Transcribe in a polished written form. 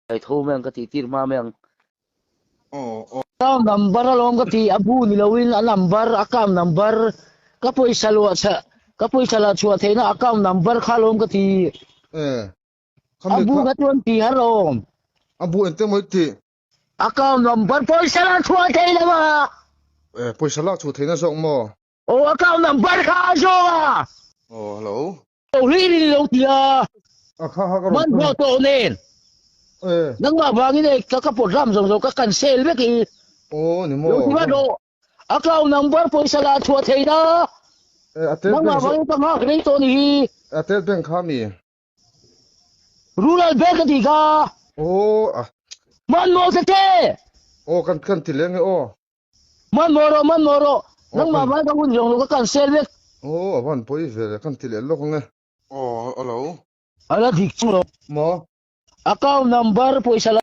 Kai tho mai ang ka tih tir hma mai ang. Aw aw. Account number alawm ka ti a bu ni loin a number account number ka pawisa luah chha ka pawisa la chhuah theihna account number kha alawm ka ti. Eh. A bu kha chuan ti har awm. A bu ente mawi ti. Account number pawisa la chhuah thei lo a. Eh pawisa la chhuah theihna zawk maw? Aw account number kha a zawk a. Aw hello. Lo hlir in lo ti a. A kha kha ka rawn Man hlawh tawh nen. Eh. Nangmah vangin e ka ka program zawng zawng ka cancel vek i. Aw ni maw. Lo ti vat rawh. Account number pawisa la chhuah thei na. Eh a tel Nangmah bank vangin ka nghak rei tawh ni hi. A tel bank kha mi. Rural bank a ti kha. Aw a. Man maw ta che. Aw kan kan ti leng e aw. Man maw rawh man maw rawh. Nangmah vang ka hun zawng lo ka cancel vek. Aw a van pawi ve le kan ti leh lawk ang e. Aw hello. A la dik chu rawh. Maw. Account number pawisa la.